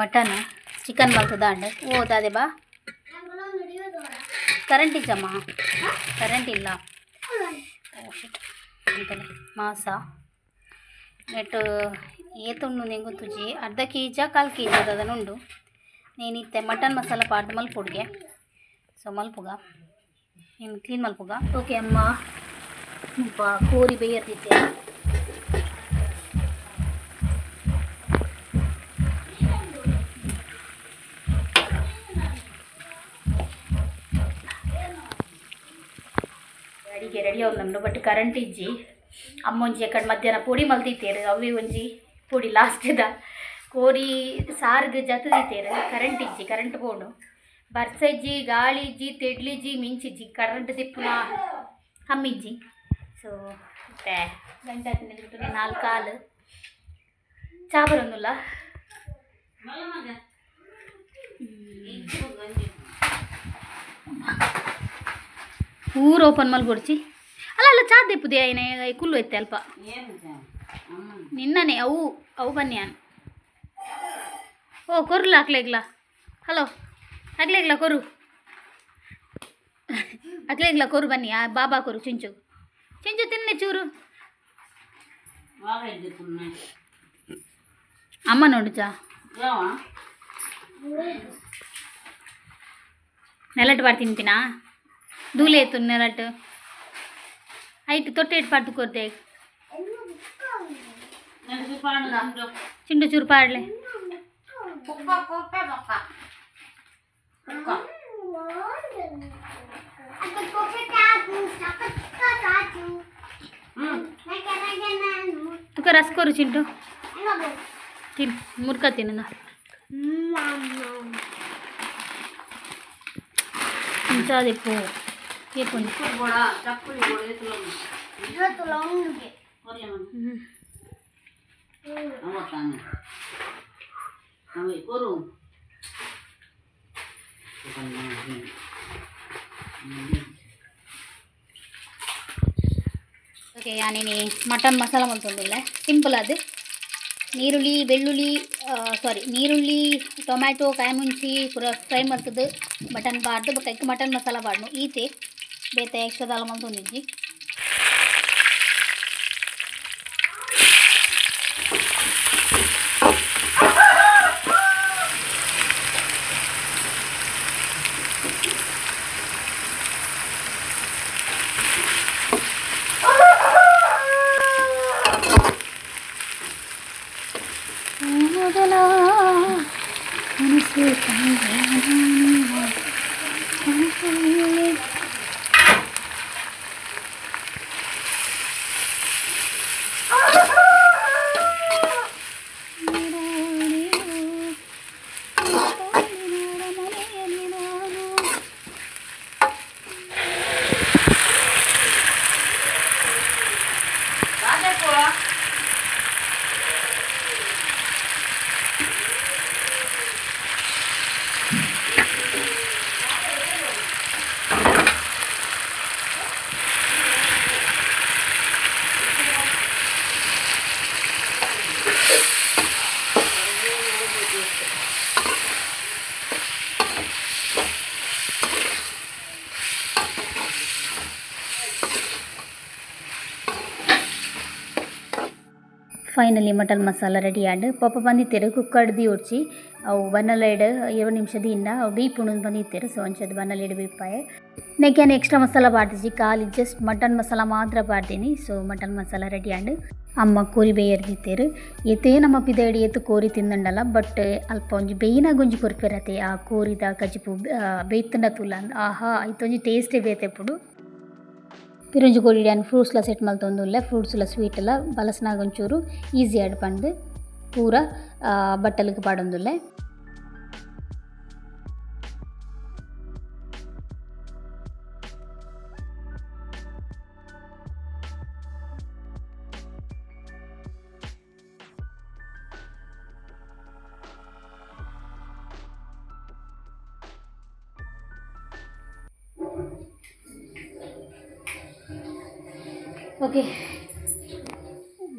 Mutton chicken ಮಲ್ತದಾಂಡ್ ಓ ದಾದೆ ಬಾ current ಇಜ್ಜಮ್ಮ current ಇಲ್ಲ ಓ ಶಿಟ್ ಅಂತಲೇ ಮಾಸ ನೆಟ್ ಏತುಂಡು ನೆಂಗುತ್ತುಜಿ ಅರ್ಧ ಕೆ ಜಾ ಕಾಲು ಕೆ ಜಿ ಅದನ್ನು నేనిತ್ತೆ ಮಟನ್ ಮಸಾಲ ಪಾಡ್ದು ಮಲ್ಪೊಡ್ಗೆ ಸೊ ಮಲ್ಪುಗ ನೀನು ಕ್ಲೀನ್ ಮಲ್ಪುಗ. ಓಕೆ ಅಮ್ಮ ಮುಲ್ಪ ಕೋರಿ ಬೇಯರ್ದಿತ್ತೆ ಅಡಿಗೆ ರೆಡಿ ಆವೊಂದುಂಡು ಬಟ್ ಕರೆಂಟ್ ಇಜ್ಜಿ. ಅಮ್ಮ ಒಂಜಿ ಎಕಡೆ ಮಧ್ಯಾಹ್ನ ಪೊಡಿ ಮಲ್ತಿತ್ತೇರು ಅವೇ ಒಂಜಿ ಪೊಡಿ ಲಾಸ್ಟ್ದ ಕೋರಿ ಸಾರ್ಗ್ ಜತದಿತ್ತೇರು ಕರೆಂಟ್ ಇಜ್ಜಿ ಕರೆಂಟ್ ಪೋಂಡು ಬರ್ಸ ಇಜ್ಜಿ ಗಾಳಿ ಇಜ್ಜಿ ತೆಡ್ಲಿಜ್ಜಿ ಮಿಂಚಿಜ್ಜಿ ಕರೆಂಟ್ ತಿಪ್ಪುನ ಕಮ್ಮಿಜ್ಜಿ. ಸೊ ಇತ್ತೆ ಗಂಟೆ ಆತಿನ ನಾಲ್ಕು ಕಾಲು ಚಾ ಬರೋಂದುಲ್ಲ. ಊರು ಓಪನ್ ಮಲ್ಪೊಡ್ಚಿ ಅಲ್ಲ ಅಲ್ಲ ಚಾ ದೆಪ್ಪುದೆ ಆಯ್ನೆ ಕುಲ್ಲು ಇತ್ತೆ ಅಲ್ಪ ನಿನ್ನನೆ ಅವು ಅವು ಬನ್ನಿ. ಓ ಕೊರ್ಲ ಅಕ್ಲೆಗ್ಲ ಹಲೋ ಅಕ್ಲೆಗ್ಲ ಕೊರು ಅಕ್ಲೆಗ್ಲ ಕೊರು ಬನ್ನಿ ಆ ಬಾಬಾ ಕೊರು ಚಿಂಚು ಚಿಂಚು ತಿನ್ನೆ ಚೂರು ಅಮ್ಮ ನೋಡು ಚಾ ನೆಲಟ್ ಬಾರ್ ತಿಂತೀನಾ ದೂಲೆ ಎತ್ತು ನೆಲಟ್ ಐಟ್ ತೊಟ್ಟೆ ಇಟ್ಟು ಪಾಡ್ದು ಕೊರ್ದೆ ಚಿಂಡು ಚೂರು ಪಾಡ್ಲೆ. ತುಕ ರಸ್ ಕೊರು ಚಿಂಟು ತಿನ್ ಮುರ್ಕ ತಿನ್ನ ಇಂಚಾದಿಪ್ಪು ಏಪುಂಡು ಓಕೆ ಯಾನಿನಿ ಮಟನ್ ಮಸಾಲ ಮಲ್ತೊಂದುಲ್ಲೆ ಸಿಂಪಲ್ ಅದು ನೀರುಳ್ಳಿ ಬೆಳ್ಳುಳ್ಳಿ ಸಾರಿ ನೀರುಳ್ಳಿ ಟೊಮ್ಯಾಟೊ ಕಾಯಿ ಮುಂಚಿ ಪೂರ ಫ್ರೈ ಮಲ್ತದು ಮಟನ್ ಪಾಡ್ದು ಬೊಕ್ಕ ಐಕ್ ಮಟನ್ ಮಸಾಲ ಪಾಡ್ನು ಈತೆ ಬೇತೆ ಎಕ್ಸ್ಟ್ರಾ ದಾಲ ಮಲ್ತೊಂದಿಜ್ಜಿ. ಮೊದಲ ಮನಸ್ಸು ಫೈನಲಿ ಮಟನ್ ಮಸಾಲ ರೆಡಿ ಆಂಡ್ ಪಾಪ ಬಂದಿತ್ತೇರು ಕುಕ್ಕರ್ ದೀವೊಡ್ಚಿ ಅವು ಬನ್ನಲೇಡ್ 20 ನಿಮಿಷದಿಂದ ಅವು ಬೇಯ್ಪುಂಡು ಬಂದಿತ್ತೇರು. ಸೊ ಅಂಚದ ಬನ್ನಲೇಡ್ ಬೇಯ್ಪಾಯೆ ನೆಕ್ಕೆ ಎಕ್ಸ್ಟ್ರಾ ಮಸಾಲ ಪಾಡ್ದಿಜಿ ಖಾಲಿ ಜಸ್ಟ್ ಮಟನ್ ಮಸಾಲ ಮಾತ್ರ ಪಾಡ್ದೀನಿ. ಸೊ ಮಟನ್ ಮಸಾಲ ರೆಡಿ ಆಂಡ್ ಅಮ್ಮ ಕೋರಿ ಬೇಯರ್ದಿತ್ತೇರು ಏತೇ ನಮ್ಮ ಪಿದೈಡ್ ಏತ್ ಕೋರಿ ತಿಂದಂಡಲ ಬಟ್ ಅಲ್ಪ ಒಂಜಿ ಬೇಯ್ನಾಗ ಒಂಜಿ ಕೊರ್ಪೆರತೆ ಆ ಕೋರಿದ ಕಜಿಪು ಬೇಯ್ತುಂಡ ತೂಲ ಆಹಾ ಐತೊಂಜಿ ಟೇಸ್ಟೇ ಬೇತೆ ಇಪ್ಪುಂಡು. ಪಿರೊಂಜಿ ಕೋಡಿಡ್ ಯಾನ್ ಫ್ರೂಟ್ಸ್ಲ ಸೆಟ್ ಮಲ್ತೊಂದುಲ್ಲೆ ಫ್ರೂಟ್ಸ್ಲ ಸ್ವೀಟ್ಲ ಬಲಸ್ನಾಗ ಒಂಚೂರು ಈಸಿ ಆಡ್ ಪಂದ್ ಪೂರ ಬಟ್ಟಲ್ಗ್ ಪಾಡೊಂದುಲ್ಲೆ. ಓಕೆ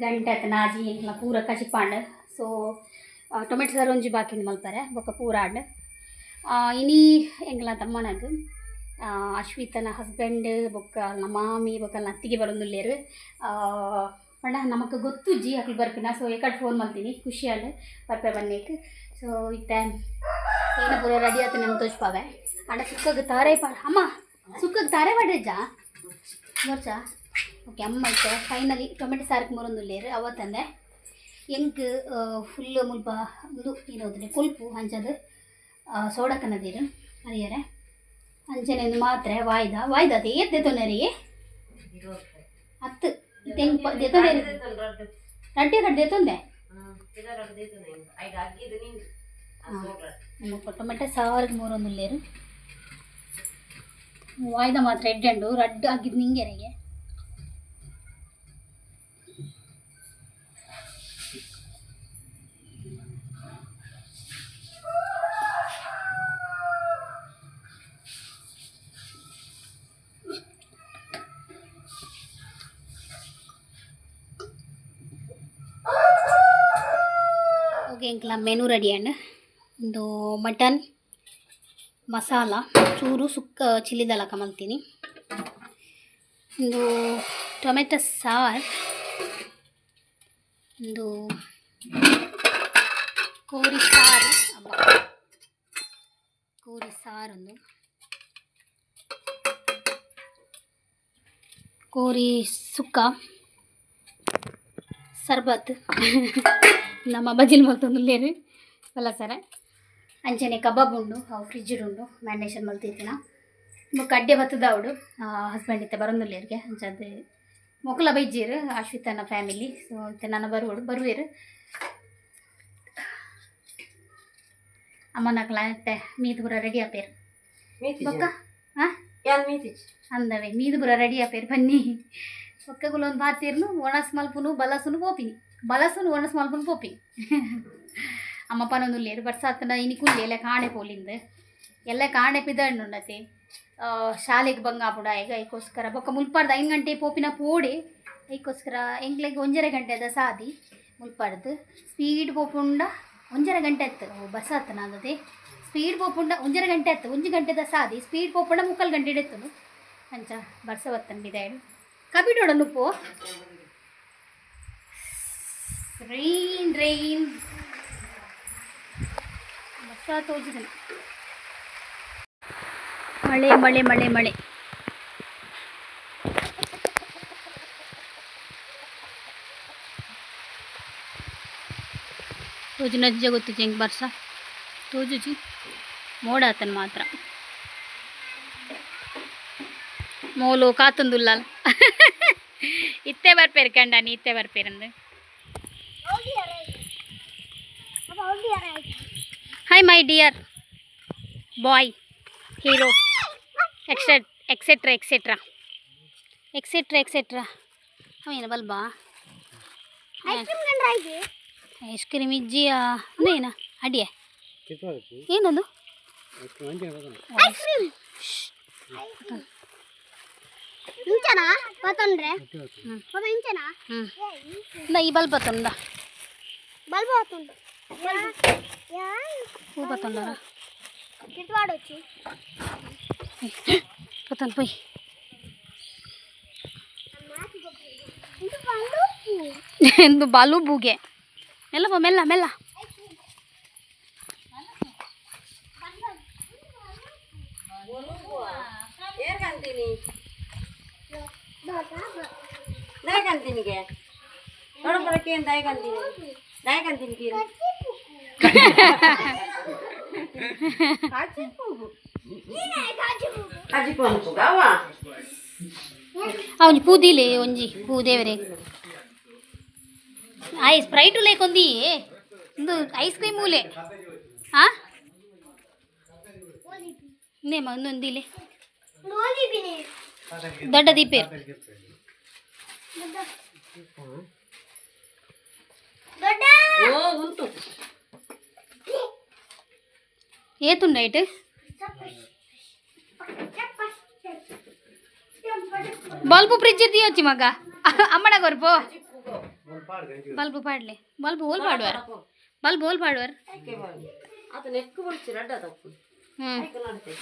ಗಂಟೆ ಆತು ನಾಜಿ ಎಂಕ್ಲ ಪೂರ ಕಜಿಪಾಂಡ್. ಸೊ ಟೊಮೆಟೊ ಸಾರು ಒಂಜಿ ಬಾಕಿ ಮಲ್ಪರೆ ಬೊಕ್ಕ ಪೂರ ಆಂಡ್. ಇನಿ ಎಂಕಲ್ನ ತಮ್ಮನಗ್ ಅಶ್ವಿತನ ಹಸ್ಬೆಂಡ್ ಬೊಕ್ಕ ಅಲ್ನ ಮಾಮಿ ಬೊಕ್ಕ ಅಲ್ನ ಅತ್ತಿಗೆ ಬರೊಂದುಲ್ಲೆರ್. ಪಂಡ ನಮಕ್ ಗೊತ್ತುಜ್ಜಿ ಅಕ್ಲು ಬರ್ಪಿನ. ಸೊ ಏಕಡ್ ಫೋನ್ ಮಲ್ತೀನಿ ಖುಷಿ ಆಂಡ್ ಬರ್ಪೆ ಬನ್ನೇಕ್. ಸೊ ಇತ್ತೆ ಏನ ಪೂರ ರೆಡಿ ಆತನೆ ತೋಜ್ಪಾವೆ. ಆಂಡ ಸುಕ್ಕಗ್ ತಾರೆ ಪಾ ಅಮ್ಮ ಸುಕ್ಕಗ್ ತಾರೆ ಪಾಡ್ರೆಜ್ಜಾ ಗೊರ್ಚಾ. ಓಕೆ ಅಮ್ಮ ಇತ್ತೆ ಫೈನಲಿ ಟೊಮೆಟೊ ಸಾರಿಗೆ ಮುರೊಂದುಲ್ಲೆರ್ ಅವತ್ತಂದೆ ಎಂಕ್ ಫುಲ್ ಮುಲ್ಪ ಉಂದು ಏನೋದ್ರೆ ಕೊಲ್ಪು ಅಂಚದ ಸೋಡಾ ಕನದೀರು ಅರಿಯರೆ. ಅಂಚನೆ ಉಂದು ಮಾತ್ರೆ ವಾಯ್ದ ವಾಯ್ದ ಅದು ಏತ್ ದೆತೊನೆರಿ ಹತ್ತು ತೆಂಗ್ ದೆತೊನೆರಿ ರಡ್ಡೆ ರಡ್ಡೆ ದೆತೊಂದೆ. ಟೊಮೆಟೊ ಸಾರಿಗೆ ಮೂರೊಂದುಲ್ಲೆರ್. ವಾಯ್ದ ಮಾತ್ರ ಎಡ್ಡೆ ರಡ್ಡ್ ಆಗಿದ್ದು ನಿಂಗೆರೆಗೆ. ಓಕೆ ಎಂಕ್ಲ ಮೆನು ರೆಡಿ ಆಂಡ್. ಉಂದು ಮಟನ್ ಮಸಾಲ ಚೂರು ಸುಕ್ಕ ಚಿಲ್ಲಿದ ಲೆಕ್ಕ ಮಲ್ತೀನಿ. ಉಂದು ಟೊಮೆಟೊ ಸಾರು. ಉಂದು ಕೋರಿ ಸಾರು. ಅಬ್ಬಾ ಕೋರಿ ಸಾರು ಉಂದು ಕೋರಿ ಸುಕ್ಕ ಸರ್ಬತ್ ನಮ್ಮ ಬಜಿಲ್ ಮಲ್ತೊಂದುಲ್ಲೆರ್ ಬಲ ಸರ. ಅಂಚನೆ ಕಬಾಬ್ ಉಂಡು ಅವು ಫ್ರಿಜ್ಡ್ ಉಂಡು ಮ್ಯಾರಿನೇಷನ್ ಮಲ್ತಿತ್ತಿನ. ಬೊಕ್ಕ ಅಡ್ಡೆ ಬತ್ತದಾವಡು ಹಸ್ಬೆಂಡ್ ಇತ್ತೆ ಬರೊಂದುಲ್ಲೆರ್ಗೆ. ಅಂಚಾದ್ ಮೊಕುಲ ಬೈಜೆರ್ ಅಶ್ವಿತನ ಫ್ಯಾಮಿಲಿ. ಸೊ ಇತ್ತೆ ನನ ಬರುವಡು ಬರುವೆರ್. ಅಮ್ಮನಕ್ಲ ಇತ್ತೆ ಮೀದ್ ಪೂರ ರೆಡಿ ಆಪೇರು ಬೊಕ್ಕ ಹಾಂ ಅಂದವೆ ಮೀದ್ ಪೂರ ರೆಡಿ ಆಪೇರು ಬನ್ನಿ. ಬೊಕ್ಕ ಕುಲೊಂದು ಬಾತಿರ್ನು ಒಣಸ್ ಮಲ್ಪುನು ಬಲಸುನು ಪೋಪಿನಿ ಬಲಸುನು ಒಣಸ್ ಮಲ್ಪುನು ಪೋಪಿನಿ. ಅಮ್ಮ ಪನೊಂದುಲ್ಲೆರ್ ಬರ್ಸಾತನ ಇನಿ ಕುಲ್ಲೆ ಎಲ್ಲ ಕಾಣೆ ಪೋಲಿಂದ್ ಎಲ್ಲ ಕಾಣೆ ಪಿದಣ್ಣುಂಡತೆ ಶಾಲೆಗ್ ಬಂಗ ಆಪುಂಡು ಆಯಗ್ ಐಕೋಸ್ಕರ. ಬೊಕ್ಕ ಮುಲ್ಪರ್ದ್ 5 ಗಂಟೆ ಪೋಪಿನ ಪೋಡೆ ಐಕೋಸ್ಕರ ಎಂಕ್ಲೆಗ್ 1.5 ಗಂಟೆದ ಸಾದಿ ಮುಲ್ಪರ್ದ್ ಸ್ಪೀಡ್ ಪೋಪುಂಡ 1.5 ಗಂಟೆ ಆಯ್ತು. ಬಸ್ ಆತನ ಅದದೆ ಸ್ಪೀಡ್ ಪೋಪುಂಡ 1.5 ಗಂಟೆ ಆಯ್ತು. 1 ಗಂಟೆದ ಸಾದಿ ಸ್ಪೀಡ್ ಪೋಪುಂಡ 3/4 ಗಂಟೆ ಎತ್ತುಂಡು. ಅಂಚ ಬರ್ಸ ಬತ್ತನ್ ಬಿದಾಯಡು ಕಬಿಡೋಡ ನುಪ್ಪು ರೈನ್ ರೈನ್ ಬರ್ಸ ತೋಜಿದನು. ಮಳೆ ಮಳೆ ಮಳೆ ಮಳೆ. ತೋಜು ನಜ್ಜ ಗೊತ್ತಿಜ್ಜಿ ಹೆಂಗೆ ಬರ್ಸ ತೋಜುಜಿ ಮೋಡ ಆತನ ಮಾತ್ರ ಮೋಲು ಕಾತೊಂದುಲ್ಲ. ಇತ್ತೆ ಬರ್ಪೇರು ಕಂಡಾನಿ ಇತ್ತೆ ಬರ್ಪೇರಂದು. Hi my dear boy hero etcetera etcetera etcetera etcetera. ಅವೇನು ಬಲ್ಬಾ ಐಸ್ ಕ್ರೀಮ್ ಇಜ್ಜಿಯಾ ಏನ ಅಡಿಯೆ ಏನದು? ಹ್ಞೂ ಈ ಬಲ್ಬ್ ಬತ್ತೊಂದ ಪೂ ಬತ್ತೊಂಡಾರ ಪತ್ತೊಂದು ಪೋಯ್ ಎಂದು ಬಾಲು ಬೂಗೆ ಮೆಲ್ಲ ಪೋ ಮೆಲ್ಲ ಮೆಲ್ಲ. ಒಂಜಿ ಪೂದಿಲೆ ಒಂಜಿ ಪೂ ದೇವರೇ ಆಯ್ ಸ್ಪ್ರೈಟು ಲೇಕೊಂದಿ ಇಂದು ಐಸ್ ಕ್ರೀಮ್ ಮೂಲೆ ಹಾಂ ನೇಮ ಒಂದೊಂದಿಲೆ ದೊಡ್ಡ ದೀಪೇರ್ ಏತುಂಡ ಐಟ್ ಬಲ್ಬು ಫ್ರಿಜ್ ದಿಯೋಚಿ ಮಗ ಅಮ್ಮನ ಕೊರ್ಪು ಬಲ್ಬು ಪಾಡ್ಲೆ ಬಲ್ಬು ಹೋಲ್ ಪಾಡುವಾರ ಬಲ್ ಬೋಲ್ ಪಾಡುವರ್. ಅದು ನೆಕ್ಕು ಬಡ್ಚಿ ರಡ್ಡ ತಪ್ಪು. ಹ್ಮ್. ಐಕ್ ನಡ್ತೆ.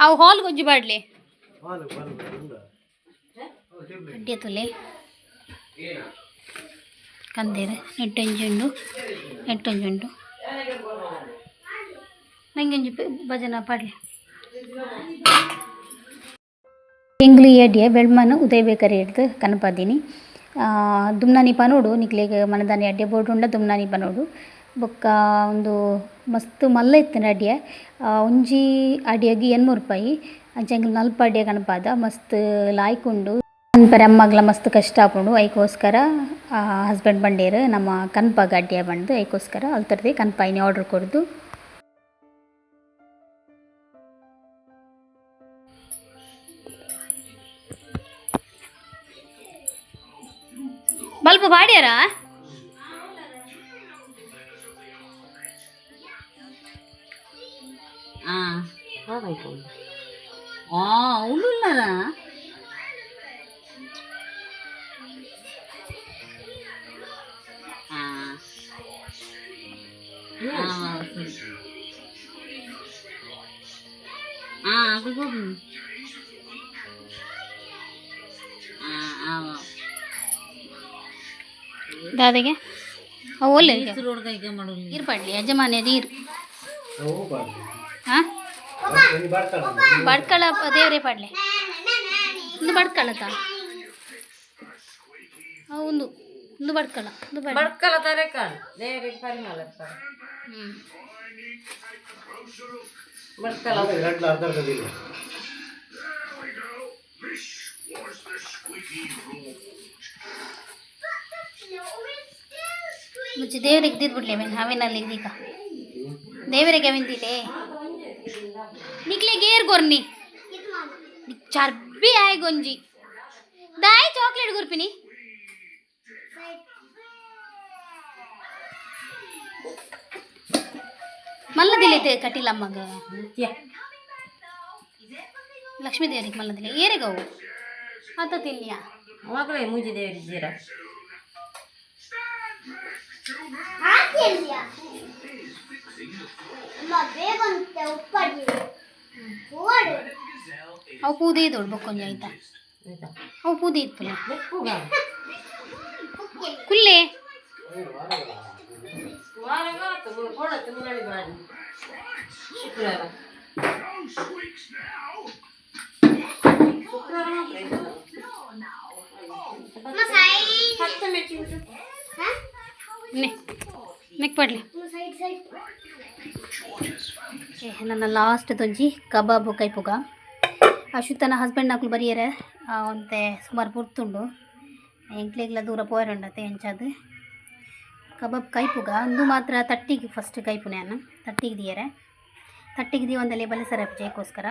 ಅವು ಹಾಲ್ ಗೊಜ್ಜು ಬಾಡ್ಲಿ. ಅಡ್ಡೆ ತುಲೆ ಕಂದೇರು ನೆಟ್ಟೊಂಜಿ ಉಂಡು, ನೆಟ್ಟೊಂಜಿ ಉಂಡು. ನಂಗೊಂಜಿ ಭಜನಾ ಪಾಡ್ಲಿ. ಎಂಗ್ಲು ಎಡ್ಡೆ ಬೆಳ್ಮನ್ ಉದಯ್ ಬೇಕರಿ ಹಿಡ್ದು ಕನಪದೀನಿ. ದುಮ್ನಾನಿ ಪನೋಡು ನಿಕ್ಲೆಗ್ ಮನದಾನಿ ಅಡ್ಡೆ ಬೋರ್ಡ್ ಉಂಡ ದುಮ್ನಾನಿ ಪನೋಡು. ಬೊಕ್ಕ ಉಂದು ಮಸ್ತ್ ಮಲ್ಲ ಇತ್ತಿನ ಅಡ್ಡೆ. ಒಂಜಿ ಅಡ್ಯಗ್ 80 ರೂಪಾಯಿ. ಅಂಚ ಎಂಕುಲು ನಲ್ಪ ಅಡ್ಡೆ ಕನಪಾದ. ಮಸ್ತ್ ಲಾಯ್ಕ್ ಉಂಡು. ಕನ್ಪೆರೆ ಅಮ್ಮಗ್ಲ ಮಸ್ತ್ ಕಷ್ಟ ಆಪುಂಡು. ಐಕೋಸ್ಕರ ಹಸ್ಬೆಂಡ್ ಪಂಡೇರು ನಮ್ಮ ಕನ್ಪಾಗ ಅಡ್ಡೆ ಪಂದ್. ಐಕೋಸ್ಕರ ಅಲ್ತರ್ದೆ ಕನ್ಪಾಯಿನಿ ಆರ್ಡರ್ ಕೊರ್ದು. ಬಲ್ಪ ಪಾಡ್ಯಾರಾ? ಹಾ ಹಾಗಾಯ್ತು. ಆ ಉಳ್ಳುಲ್ಲಾರ. ಹಾ ಹಾ ಸರಿ. ಹಾ ಅದು ಹೋಗು. ಹಾ ಆ. ದಾದೆಗೆ ಅವು ಒಲ್ಲೆ. ರೋಡ್ ಕೈಗೆ ಮಾಡೋದು. ನೀರು ಪಾಡ್ಲಿ ಯಜಮಾನ್ಯ ನೀರು. ಹಾಂ, ಬಡ್ಕಳ ದೇವರೇ ಪಾಡ್ಲೆ. ಒಂದು ಬಡ್ಕಳತ ಒಂದು ಒಂದು ಬಡ್ಕಳ ಒಂದು ಬಡ್ ಬಡ್ಕಲ ತರಕಾರಿ ದೇವರಿಗೆ ಪರಿಮಳ. ಹ್ಞೂ. ಬಡ್ಕಲ. ಮುಂಚೆ ದೇವರಿಗೆ ದಿದ್ಬಿಡ್ಲಿ ಅವೇನು ಅವೇನಲ್ಲಿ ಇದೀಗ ದೇವರಿಗೆ ಅವಿಂದಿಲೆ ನಿಕ್ಲೆ ಗೇರ್ ಗೊರ್ನಿ ಚರ್ಬಿ ಆಯ್ ಗೊಂಜಿ ದಾಯ್ ಚಾಕ್ಲೇಟ್ ಗುರ್ಪಿನಿ. ಮಲ್ಲದಿಲ್ಲ ಕಟೀಲಮ್ಮಗ. ನಿತ್ಯ. ಲಕ್ಷ್ಮೀ ದೇವರಿಗೆ ಮಲ್ಲದಿಲ್ಲ ಏರೆಗವು ಆತ ತಿನ್ನಿಯ. ಅವಾಗಲೇ ಮೂಜಿ ದೇವರಿ ಜೀರ. ಅವು ಪೂದೆ ದೊಡ್ಡ ಬೊಕ್ಕೊಂಜಿ ಆಯ್ತಾ? ಆಯ್ತಾ? ಅವು ಪೂದೆ ಇತ್ತಲ್ಲ. ಬೆಕ್ಕುಗ. ಕುಲ್ಲೆ. ಕೊಡತ್ತು ಮುರಳಿ ಮಾಡಿ ಶುಕ್ರವಾರ ಶುಕ್ರವಾರ ಮಾತ್ರ ಇದು. ಹತ್ತು ಮೆಚ್ಚಿ. ನೆ ನೆಕ್ ಪಾಡ್ಲಿ. ಏ ನನ್ನ ಲಾಸ್ಟ್ ದೊಂಜಿ ಕಬಾಬು ಕೈಪುಗ. ಅಶ್ವಥನ ಹಸ್ಬೆಂಡ್ ನಕುಲು ಬರಿಯರೆ ಒಂತೆ ಸುಮಾರು ಪೊರ್ತುಂಡು. ಎಂಕ್ಲೆಗ್ಲ ದೂರ ಪೋಯರುಂಡತೆ. ಎಂಚಾದ್ ಕಬಾಬ್ ಕೈಪುಗ. ಅಂದು ಮಾತ್ರ ತಟ್ಟಿಗೆ ಫಸ್ಟ್ ಕೈಪುನೆ ಅನ್ನ ತಟ್ಟಿಗೆ ದಿಯರೆ. ತಟ್ಟಿಗೆ the ಒಂದಲೆ ಬಲೆ ಸರ ಜೈಕೋಸ್ಕರ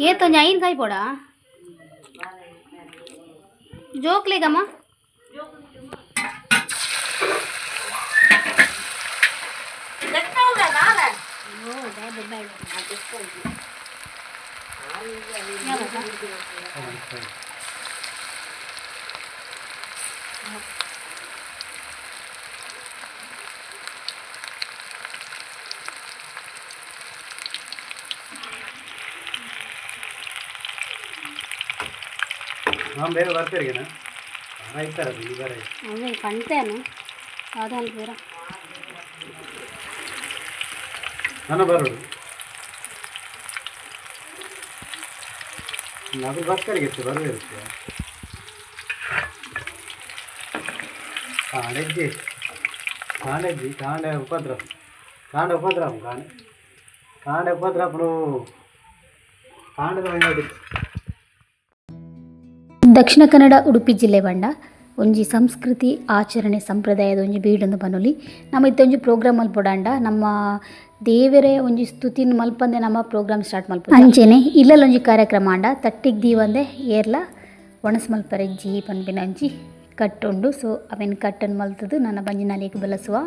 ಏತೊಂಜಿ ಐನ್ ಕಾಯ್ಪೋಡ ಜೋಕ್ಲೆಗಮ್ಮ. ನಾನು ಬೇಗ ಬರ್ತೀರಿಗೇನ ಇರ್ತಾರೆ ಈ ಬಾರ. ಅವೇ ಪಂತೇನು ಅದು ಅನ್ಪೂರ. ನಾನು ಬರೋದು ಅದು ಬರ್ತಾರೆ ಬರಬೇಕು. ಕಾಣೆಜ್ಜಿ ಕಾಣೆಜ್ಜಿ ಕಾಂಡೆ ಉಪದ್ರವ ಕಾಂಡೆ ಉಪದ್ರವ ಕಾಣೆ ಕಾಂಡೆ ಉಪದ್ರವ ಕಾಂಡದ ಮಂಡಿ. ದಕ್ಷಿಣ ಕನ್ನಡ ಉಡುಪಿ ಜಿಲ್ಲೆ ಬಂಡ ಒಂಜಿ ಸಂಸ್ಕೃತಿ ಆಚರಣೆ ಸಂಪ್ರದಾಯದ ಒಂಜಿ ಬೀಡೊಂದು ಪನೊಲಿ. ನಮ್ಮ ಇತ್ತೆ ಒಂಜಿ ಪ್ರೋಗ್ರಾಮ್ ಮಲ್ಪೊಡಾಂಡ ನಮ್ಮ ದೇವೆರೆ ಒಂಜಿ ಸ್ತುತಿನ್ ಮಲ್ಪಂದೆ ನಮ್ಮ ಪ್ರೋಗ್ರಾಮ್ ಸ್ಟಾರ್ಟ್ ಮಲ್ಪ. ಅಂಚೆನೆ ಇಲ್ಲಲೊಂಜಿ ಕಾರ್ಯಕ್ರಮ ಆಂಡ ತಟ್ಟಿಗ್ ದೀವಂದೆ ಏರ್ಲ ಒಣಸ್ ಮಲ್ಪರೆ ಜಿ ಪನ್ಪಿನ ಒಂಜಿ ಕಟ್ಟುಂಡು. ಸೊ ಅವೆನ್ ಕಟ್ಟನ್ ಮಲ್ತುದು ನನ್ನ ಬಂಜಿನಾಲಿಗೆ ಬಲಸುವ.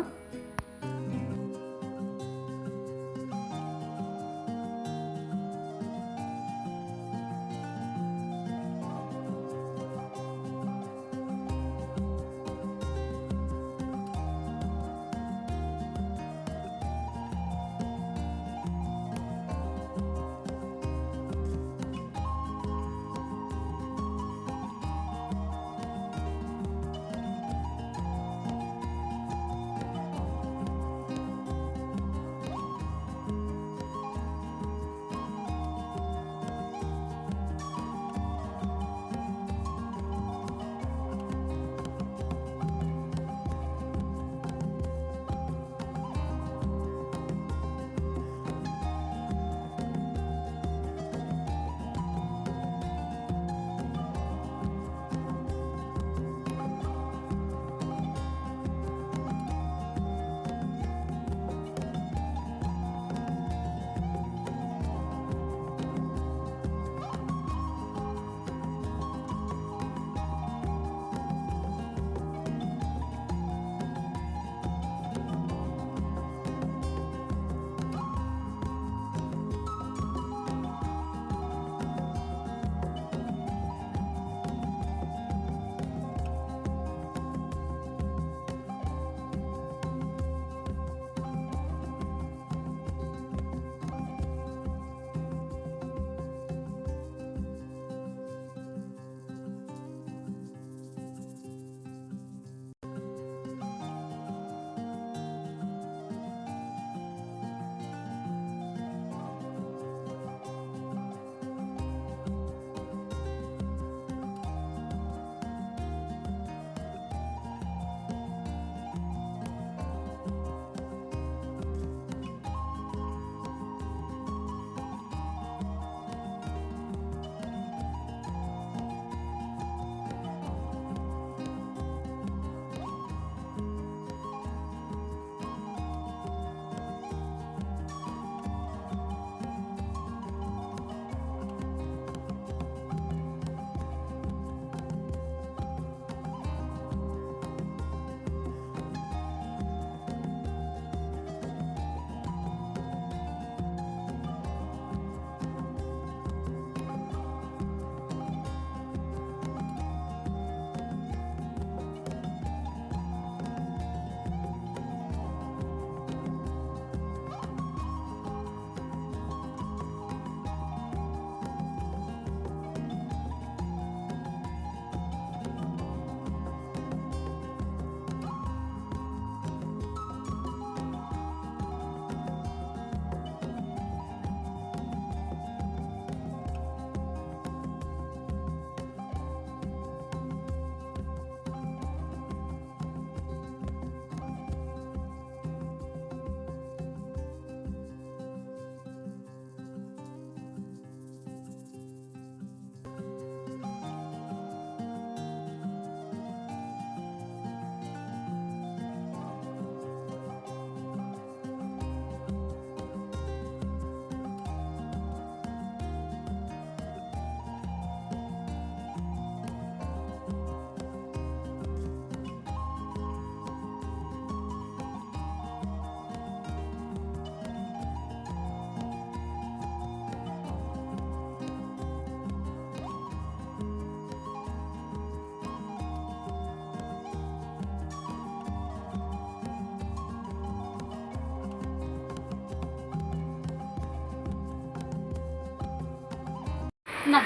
ನಾ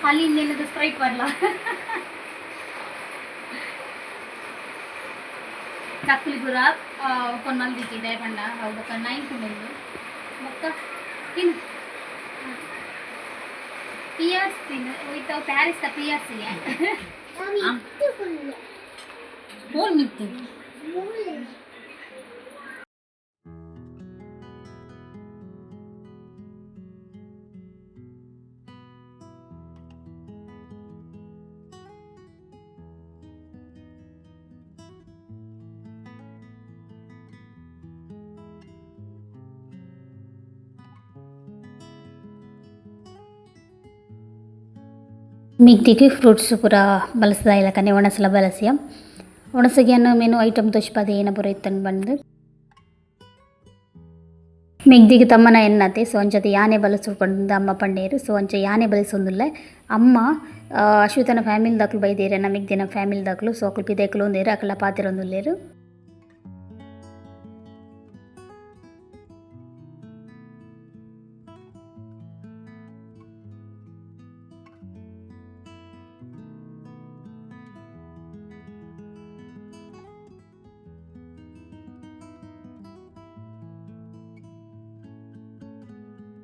ಅಲ್ಲಿ ಇನ್ನೇನದು ಸ್ಪ್ರೈಟ್ ಬರಲ್ಲ. ಚಕ್ಕುಲಿ ಪೂರ ಓಪನ್ ಮಲ್ದಿಟ್ಟಿದೆ ಪಂಡ ಅವು ಬೊಕ್ಕ ನೈನ್ ಕುಂಡು ಬೊಕ್ಕ ತಿನ್ನು ಪಿಯರ್ಸ್ ತಿನ್ನು ಹೋಯ್ತು ಪ್ಯಾರಿಸ್ ಪಿಯರ್ಸ್ಗೆ ಹೋಲ್ ಮಿತ್ತು. ಮಿಗ್ದಿಗೆ ಫ್ರೂಟ್ಸ್ ಪೂರ ಬಲಸದ ಇಲ್ಲಕನೆ ಒಣಸಲ ಬಲಸಿಯ ಒಣಸಗೆ ಮೆನು ಐಟಮ್ ತೋಚ್ಪದ ಏನ ಪೂರ ಇತ್ತನ್ ಬಂದು ಮಿಗ್ದಿಗೆ ತಮ್ಮನ ಎನ್ನತೆ. ಸೊ ಅಂಚತೆ ಯಾನೆ ಬಲಸು ಪಂಡ ಅಮ್ಮ ಪಂಡೇರು. ಸೊ ಅಂಚ ಯಾನೆ ಬಲಸೊಂದುಲ್ಲೆ ಅಮ್ಮ ಅಶ್ವಿತನ ಫ್ಯಾಮಿಲಿ ದಾಕಲು ಬೈದೇರು ಮಿಗ್ದಿನ ಫ್ಯಾಮಿಲಿ ದಾಕಲು. ಸೊ ಅಕುಲು ಪಿದೈಕುಲು ಒಂದೇರು ಅಕಲ ಪಾತಿರೊಂದುಲ್ಲೇರು.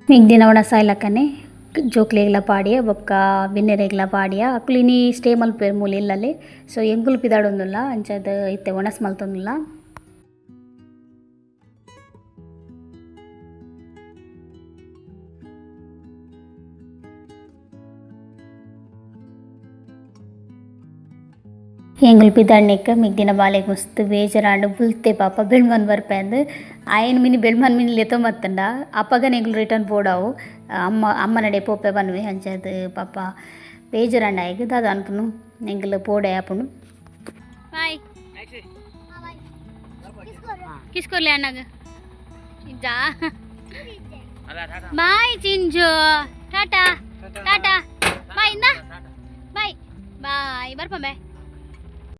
ಮಿಗ್ದಿನ ಒಣಸ ಇಲ್ಲಕನೆ ಜೋಕ್ಲೆಗ್ಲ ಪಾಡಿಯ ಬೊಕ್ಕ ಬಿನ್ನೆರೆಗ್ಲ ಪಾಡಿಯ. ಅಕುಲು ಇನಿ ಸ್ಟೇ ಮಲ್ಪುವೆರ್ ಮೂಲು ಇಲ್ಲಲೆ. ಸೊ ಎಂಕುಲು ಪಿದಾಡೊಂದುಲ್ಲ ಅಂಚಾದ್ ಇತ್ತೆ ಒಣಸ್ ಮಲ್ತೊಂದುಲ್ಲ. ಎಂಕುಲು ಪಿದಾಡ್ನೆಕ್ ಮಿಗ್ದಿನ ಬಾಲೆಗ್ ಮಸ್ತ್ ಬೇಜಾರಾಂಡ್ ಬುಲ್ತೆ ಪಾಪ ಬೆಳ್ಮನ್ ಬರ್ಪೆಂದ್ ಆಯನ್ ಮಿನಿ ಬೆಳ್ಮನ್ ಮಿನಿ ಲೆತ್ತೊಂಬತ್ತಂಡ ಅಪಗನೆ ಎಂಕುಲು ರಿಟರ್ನ್ ಪೋಡಾವು ಅಮ್ಮ ಅಮ್ಮನಡೆ ಪೋಪೆ ಪನ್ವೆ. ಅಂಚಾದ್ ಪಾಪ ಬೇಜಾರಾಂಡ್ ಆಯಗ್ ದಾದ ಅನ್ಪುನು ಎಂಕುಲು ಪೋಡೆ ಆಪುಂಡು. ಬಾಯ್ ಕಿಸ್ಕೊರ್ಲೆ ಅಣ್ಣಗ್ ಇಜ್ಜಾ. ಬಾಯ್ ಚಿಂಜು, ಟಾಟಾ ಟಾಟಾ ಬಾಯ್ ಇಂದ ಬಾಯ್ ಬಾಯ್ ಬರ್ಪಂಬೆ.